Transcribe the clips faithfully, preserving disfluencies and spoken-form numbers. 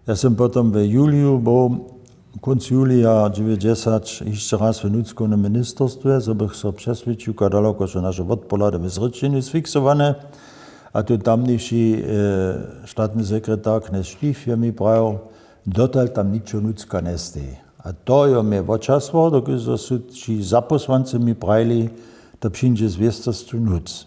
Ja sym potom w juliju był, kónc julija dźewjećdźesat, hišće raz w nutřkownym ministerstwje, zo bych so přeswědčił, kadalakož so naše wotpohlady w zrěčenju sfiksowane. A tu tamniši štatny sekretar knjez Štif je mi prajił, dotal tam ničo nutřka njesteji. A to jo mje wočasło, dokelž su ći zapósłancy mi prajili, to přińdźe zwěstasću nutř.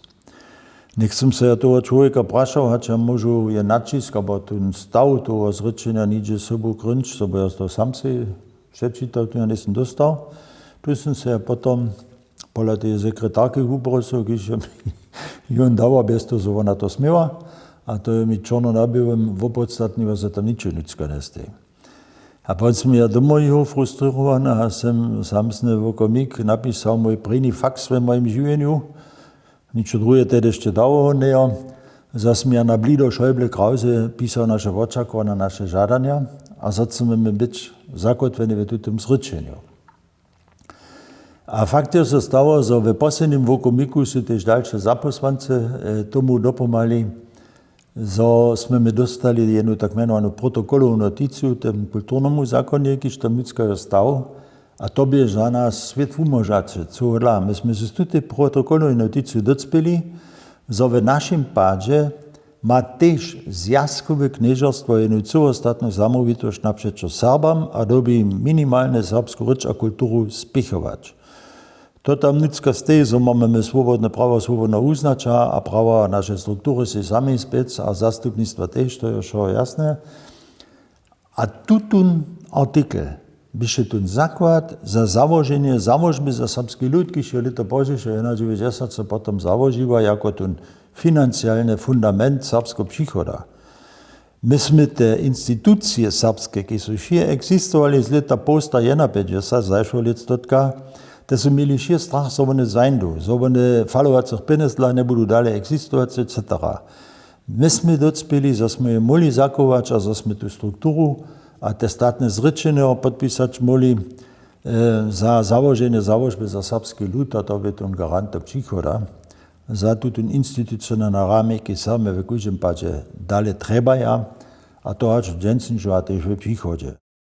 Něk sym se ja toho čłowjeka prašał, hač ja móžu je naćisk abo ten staw toho zrěčenja něhdźe sobu krynč, zo by ja to sam sej přečitał, tu ja njejsym dóstał. Tu sym se ja potom pola teje sekretarki wuprosył, kiž je mi jón dała bjez toho zo wona to směła. A to je mi čorno na běłym wopodstatniło, zo tam ničo nutřka njesteji. A potom sym ja domoj jěchał frustrěrowany a sym samsny wokomik napisał mój prěni faks w mojim žiwjenju. Ničo druhe tehdy hišće dało njejo. Zaso sym ja na blido Schäuble Krause pisał naše wočakowania, naše žadanja. A zaso chcemy my być zakótwjeni w tutym zrěčenju. A fakt je so stało, zo w poslednim wokomiku su tež dalše zapósłancy tomu dopomhali, zo smy my dóstali jednu tak mjenowanu protokolownu noticu w tym kulturnemu zakonje, kiž tam nutřka jo stał. A to bě za nas swět wumóžace, co hodla. My smy z tutej protokolowej noticu docpěli, zo w našim padźe ma tež zwjazkowe knježerstwo jednu cyłostatnu zamołwitosć napřećo Serbam a dyrbi minimalnje serbsku rěč a kulturu spěchować. To tam nutřka steji, zo mamy my swobodne prawo swobodneho wuznaća a prawa naše struktury sej sami spěc a zastupnistwa tež, to je wšo jasne. A tutón artikel běše tón zakład za załoženje Załožby za serbski lud, kiž jo lěto pozdźišo jedynadźewjećdźesat so potom załožiła jako tón financialny fundament serbskeho přichoda. My smy te institucije serbske, kiž su wšě eksistowali z lěta połsta jedynapjećdźesat, zašłe lětstotka, te su měli wšě strach, zo wone zajdu, zo wone falowacych pjenjez dla njebudu dale eksistować, etcetera. My smy docpěli, zo smy je móhli zachować a zo smy tu strukturu a te statne zrěčenje podpisać móhli za załoženje Załožby za serbski lud, a to bě tón garant do přichoda za tutón institucionalny ramik, kiž Serbje w kóždym padźe dale trjebaja, a to hač w dźensnišo a tež w přichodźe.